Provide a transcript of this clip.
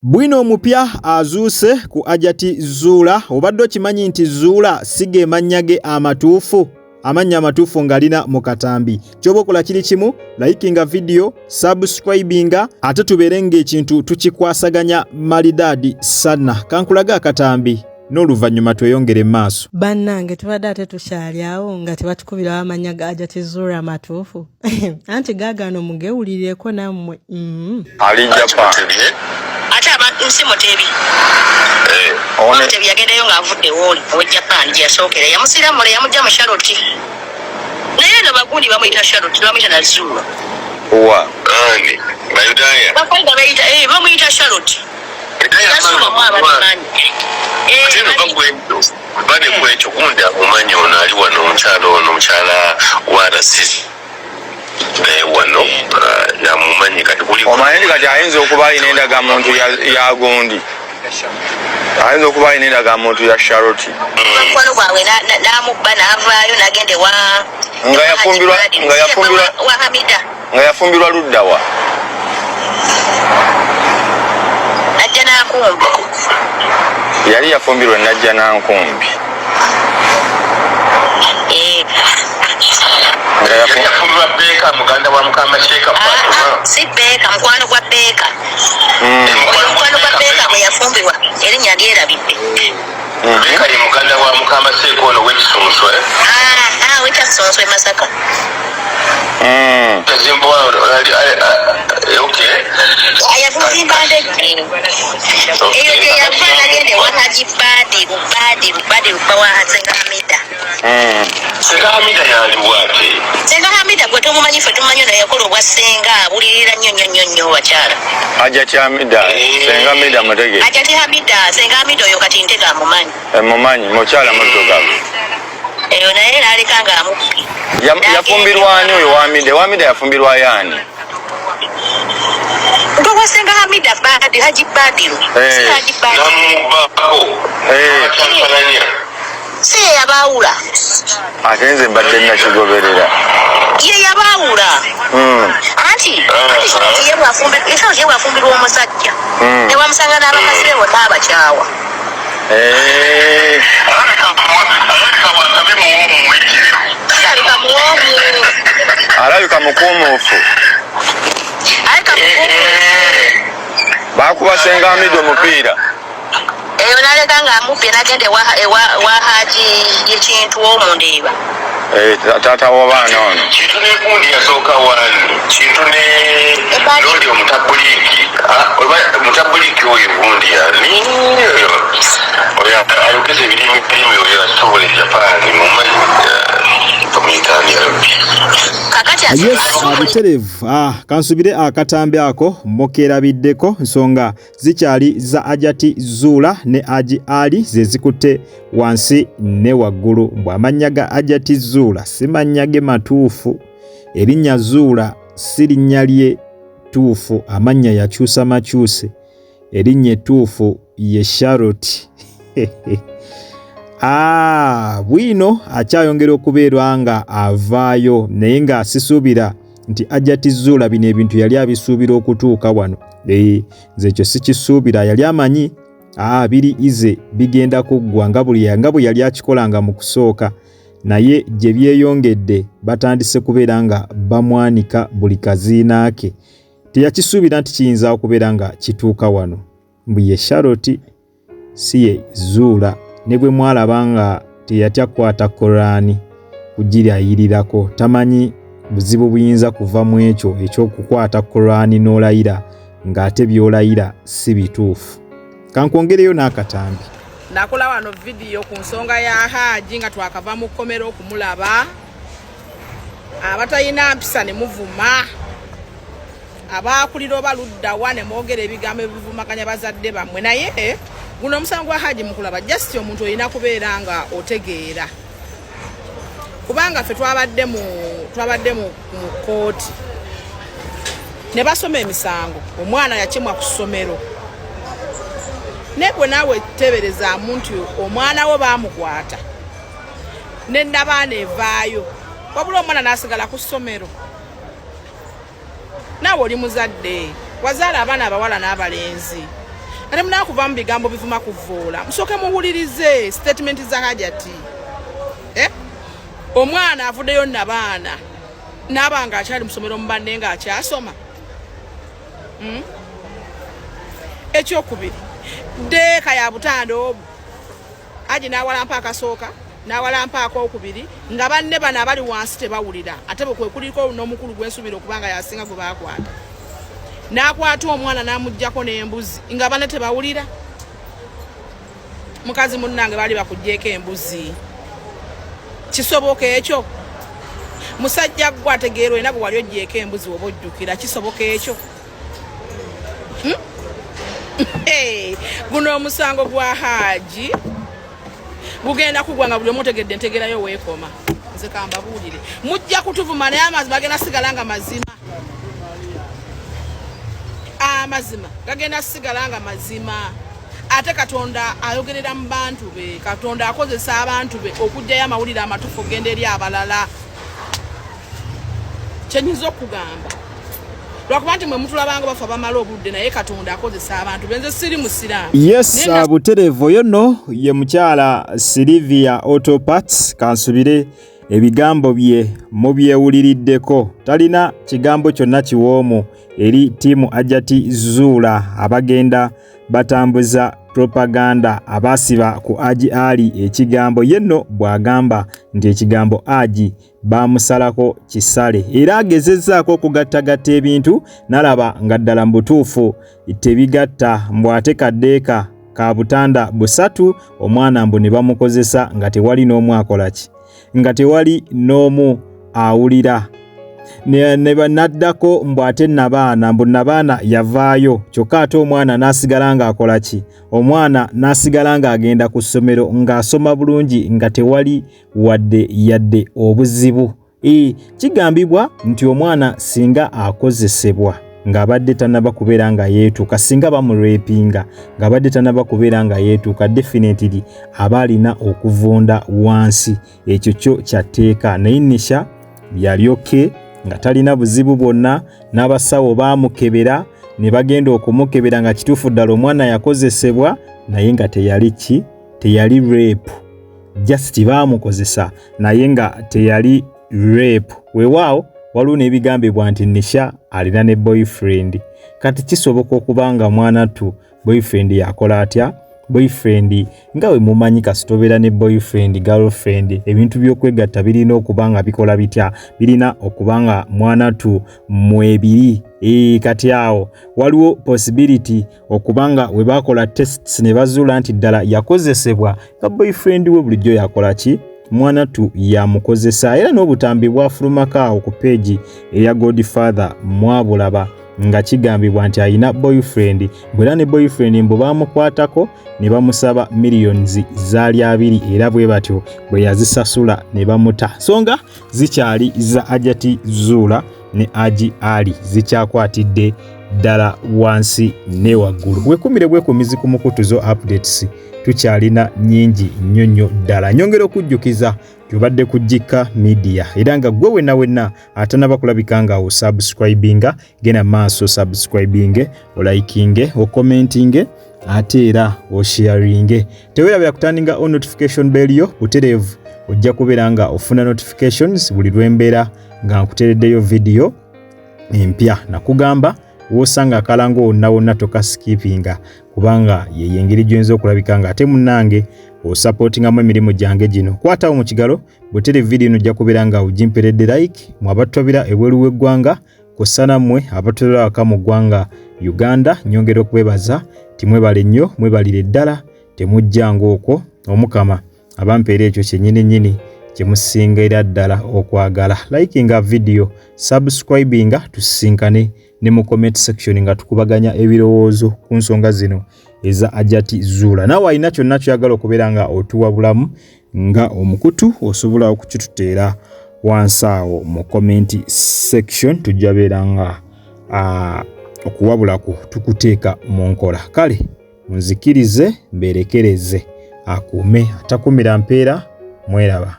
Bwino omupya azuuse ku Ajati Zuula. Obadde okimanyi nti Zuula si ge mannya ge amatuufu? Amannya amatuufu ng'alina mu katambi. Ky'oba okola kiri kimu, likinga vidiyo, subscribinga, ate tubeere ng'ekintu tukikwasaganya malidaadi sana. Kankulage akatambi n'oluvannyuma tweyongere mu maaso. Bannange tubadde ate tukyali awo nga tebatukubirawo amannya ga Ajati Zuula amatuufu. Anti gaagano mugewulireko nammwe. Ali Japan. Ate aba nsi Mutebi. Mutebi yagendayo ng'avudde wooli owe Japan gye yasookera, yamusiramula yamugja mu Charlotte. Naye eno bagundi bamuyita Charlotte, bamuyita na Zuula. Wa? Ani? Bayudaaya. Bakwenda bayita bamuyita Charlotte. Nasoma mu ababimanyi. Ate no bakwekyo. Bade kwekyo gundi amumanyi ono ali wano omukyala ono omukyala wa Rasisi. Wano yamumanyi kati kuli omanyi nti kati ayinza okuba alina endagamuntu ya gundi, ayinza okuba alina endagamuntu ya Charlotte. Mukwano gwabwe n'amubba n'avaayo n'agenda ewa Nga yafumbirwa- Haji nga yafumbirwa- wa Hamida. Nga yafumbirwa ludda wa? Najja n'Ankumbi. Yali yafumbirwa Najja n'Ankumbi. Nga Yali yafumbirwa Beeka, muganda wa Mukama Sheeka Fatuma. Si Beeka, mukwano gwa Beeka. Oyo mukwano gwa Beeka bwe yafumbirwa, erinnya lyerabidde. Beeka ye muganda wa Mukama Sheeka ono w'Ekisunsu, eh? W'Ekisunsu e Masaka. Yazimbwa, ali, okay. Yazimba ndege. Eyo gye yava n'agenda ewa Haji Badiru, Badiru, Badiru bba wa Senga Hamida. Senga Hamida yaliwo ate? Senga Hamida gwe tomumanyi, ffe tumumanyi, ono yakola obwa senga, abulirira nnyo nnyo nnyo nnyo bakyala. Hajati Hamida, Senga Hamida mutegeere. Hajati Hamida, Senga Hamida oyo kati ntega amumanyi. Mumanyi, mukyala muddugavu. Eyo naye n'aleka ng'amubbi. Yafumbirwa ani oyo Hamida? Hamida yafumbirwa yaani? Nga wa Senga Hamida Badi, Haji Badiru. Si Haji Badiru. Namubbako. Akyankalanya. Si ye yabaawula. Ate nze mbadde nakigoberera. Ye yabaawula. Anti, anti Charlotte ye Charlotte ye bw'afumbirwa omusajja. Ne bamusanga n'abakazi be bonna abakyawa. Alabika muwoomu muyitirivu. Alabika muwoomu. Alabika mukuumuufu. Alabika mukuumuufu. Baakuba Senga Hamida omupiira. Eyo n'aleka ng'amubbye n'agenda ewa Haji Ekintu w'omundeeba. Taata w'abaana ono. Kintu ne gundi yasooka wani? Kintu ne n'oli omutabuliiki. Oba omutabuliiki oyo gundi yani? Oyo ayogeza ebirimi birimi oyo asobola e Japan, mumanyi, bamuyita ani Rabbi? Kakati ate Yes, butereevu. Kansubire akatambi ako mukerabiddeko, nsonga zikyali za Ajati Zuula ne Haji Ali ze zikutte wansi ne waggulu. Mbu amannya ga Ajati Zuula si mannya ge matuufu, erinnya Zuula si linnya lye ttuufu, amannya yakyusa makyuse, erinnya ettuufu ye Charlotte. Bwino akyayongera okubeerwa nga avaayo, naye nga sisuubira nti Ajati Zuula bino ebintu yali abisuubira okutuuka wano. Nze ekyo sikisuubira, yali amanyi biri ize bigenda kuggwa nga bwe yali akikolanga mu kusooka, naye gye byeyongedde batandise kubeera nga bamwanika buli kaziina ke. Teyakisuubira nti kiyinza okubeera nga kituuka wano. Mbu ye Charlotte si ye Zuula, ne bwe mwalaba nga teyatya kukwata Korani kugirayirirako, tamanyi buzibu buyinza kuva mu ekyo eky'okukwata Korani n'olayira ng'ate by'olayira si bituufu. Kankwongereyo n'akatambi. Nakola wano vidiyo ku nsonga ya Haji nga twakava mu kkomera okumulaba. Abatalina mpisa ne muvuma, abaakulira oba luddawa ne mwogera ebigambo ebivumaganya bazadde bammwe. Naye guno omusango gwa Haji mukulaba, just omuntu olina kubeera nga otegeera, kubanga ffe twabadde mu kkooti ne basoma emisango. Omwana yakimwa ku ssomero, naye gwe naawe teeberezaamu nti omwana wo baamukwata ne nabaana evaayo, wabula omwana n'asigala ku ssomero. Naawe oli muzadde, wazaala abaana abawala n'abalenzi. Nga temunaba kuva mu bigambo bivuma kuvvoola, musooke muwulirize statement za Hajati. Eh? Omwana avuddeyo nabaana naaba nga akyali musomero mu banne nga akyasoma. Ekyokubiri, ddeeka ya butanda obwo Haji n'awalampa akasooka n'awalampa akokubiri nga banne bano abali wansi tebawulira, ate bwe kwe kuliko n'omukulu gwensuubira okuba nga yasinga gwe baakwata, n'akwata omwana n'amuggyako n'embuzi nga banne tebawulira. Mukazi munnange baali bakuggyeko embuzi, kisoboka ekyo? Musajja gwe ategeera olina gwe wali oggyeko embuzi oba ojjukira, kisoboka ekyo? Guno omusango gwa Haji gugenda kugwa nga buli omu otegedde entegeerayo weekoma. Nze kambabuulire, mujja kutuvuma naye amazima gagenda sigala nga mazima, amazima gagenda sigala nga mazima. Ate Katonda ayogerera mu bantu be, Katonda akozesa abantu be okuggyayo amawulire amatuufu okugenda eri abalala. Kyenyinza okugamba lwakuba nti mwe mutulabanga bafa bamala obudde, naye Katonda akozesa abantu benze siri musiraamu. Yes, butereevu. Oyo nno ye mukyala Sylvia Autoparts. Kansubire ebigambo bye mubyewuliriddeko, talina kigambo kyonna kiwoomu eri ttiimu Hajati Zuula abagenda batambuza propaganda abaasiba ku Haji Ali ekigambo. Ye nno bw'agamba nti ekigambo Haji baamusalako kisale, era agezezzaako okugattagatta ebintu n'alaba nga ddala mu butuufu tebigatta, mbu ate kaddeeka ka butanda busatu omwana mbu ne bamukozesa nga tewali n'omu akola ki, nga tewali n'omu awulira. Naddako mbu ate nabaana, mbu nabaana yavaayo, kyokka ate omwana n'asigala ng'akola ki, omwana n'asigala ng'agenda ku ssomero ng'asoma bulungi nga tewali wadde yadde obuzibu. Kigambibwa nti omwana singa akozesebwa ng'abadde tannaba kubeera nga yeetuuka, singa bamurepinga ng'abadde tannaba kubeera nga yeetuuka, definitely aba alina okuvunda wansi, ekyo kyo kyatteeka. Naye Nisha yali okay nga talina buzibu bwonna, n'abasawo baamukebera ne bagenda okumukebera nga kituufu ddala omwana yakozesebwa, naye nga teyali ki, teyali rape, just baamukozesa naye nga teyali rape. Weewaawo waliwo n'ebigambibwa nti Nisha alina ne boyfriend. Kati kisoboka okuba nga mwanattu boyfriend yakola atya? Boyfriend nga we mumanyi, kasita obeera ne boyfriend, girlfriend, ebintu by'okwegatta birina okuba nga bikola bitya, birina okuba nga mwanattu mwebiri. Kati awo waliwo possibility okuba nga we baakola tests ne bazuula nti ddala yakozesebwa nga boyfriend we bulijjo yakola ki, mwanattu yamukozesa. Era n'obutambi bwafulumako awo ku peegi eya Godfather mwabulaba nga kigambibwa nti alina boyfriend, bwera ne boyfriend mbu baamukwatako ne bamusaba millions zaali 20, era bwe batyo bwe yazisasula ne bamuta. So nga zikyali za Hajati Zuula ne Haji Ali zikyakwatidde ddala wansi ne waggulu. Wekumire bwekumizi ku mukutu zo updates tukyalina nnyingi nnyo nnyo ddala. Nyongera okujjukiza tubadde ku Jika Media, era nga gwe wenna wenna atanaba kulabika nga osubscribinga, genda maaso subscribinge, olikinge, okommentinge, ate era osharinge. Tewerabira kutandinga on notification bell yo butereevu, ojja kubeera nga ofuna notifications buli lwembeera nga nkutereddeyo video empya. Nakugamba wosanga akalango wonna wonna tokaskipinga, kubanga yeyo engeri gy'oyinza okulabika nga ate munnange osupportingamu emirimu gyange gino. Kwatawo mu kigalo butere video eno, ojja kubeera nga ogimperedde like. Mwe abatwabira ebweru w'eggwanga kw'ossa nammwe abatulira waka mu ggwanga Uganda, nyongera okubebaza timwebale nnyo, mwebalire ddala, temujjanga okwo. Omukama abampeera ekyo kyennyini nnyini kyemusinga ddala okwagala. Likinga video, subscribinga, tusisinkane ne mu comment section nga tukubaganya ebirowoozo ku nsonga zino eza Hajati Zuula. Naawe alina kyonna kyoyagala okubeera nga otuwabulamu nga omukutu, osobola okukituteera wansi awo mu comment section, tujja beera nga okuwabulako tukuteeka mu nkola. Kale munzikirize mberekereze, akuume atakumira mpeera, mweraba.